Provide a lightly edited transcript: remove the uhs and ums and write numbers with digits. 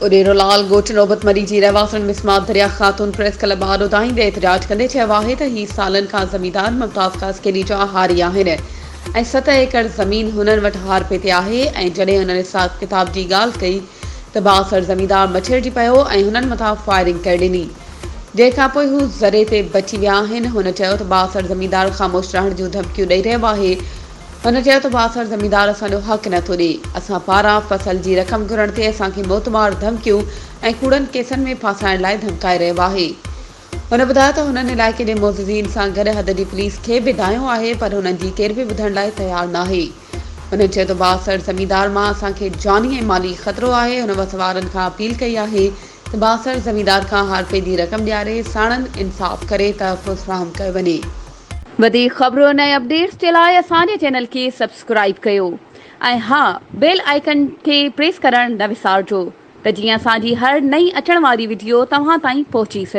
اڏيرو لال ڳوٺ نوبت مري جي رهواسڻ مسمات دريا خاتون پريس ڪلب آڏو دانهيندي احتجاج ڪندي چيو آهي ته هي سالن کان زميندار ممتاز خاصخيلي جا هاري آهن ۽ ست ايڪڙ زمين هنن وٽ هارپي تي آهي ۽ جڏهن هنن حساب ڪتاب جي ڳالهه ڪئي ته بااثر زميندار مڇرجي پيو ۽ هنن مٿان فائرنگ ڪري ڏني جنهن کانپوء هو ذري تي بچي ويا آهن. هن چيو ته بااثر زميندار خاموش رهڻ جون ڌمڪيون ڏئي رهيو آهي. هن چيو ته بااثر زميندار اسان جو حق نه ٿو ڏئي، اسان پاران فصل جي رقم گهرڻ تي اسان کي موتمار ڌمڪيون ۽ ڪوڙن ڪيسن ۾ ڦاسائڻ لاء ڌمڪائي رهيو آهي. هن ٻڌايو ته هنن علائقي جي معززين سان گڏ حد جي پوليس کي به دانهيو آهي پر هنن جي ڪير به ٻڌڻ لاء تيار ناهي. هن چيو ته بااثر زميندار مان اسان کي جاني ۽ مالي خطرو آهي. هن وس وارن کان اپيل ڪئي آهي ته بااثر زميندار کان هارپي جي رقم ڏياري ساڻن انصاف ڪري تحفظ فراهم ڪيو وڃي. وڌيڪ خبرن ۽ اپڊيٽس جي لاء اسان جي چينل کي سبسڪرائيب ڪيو ۽ ها بيل آئيڪن کي پريس ڪرڻ نه وسارجو ته جيئن اسان جي هر نئين اچڻ واري وڊيو توهان تائين پهچي سگهي.